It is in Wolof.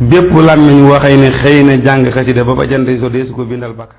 bépp làmmiñ waxee ne xëy na jàng xasida ba ba jant so dee su ko bindal bakka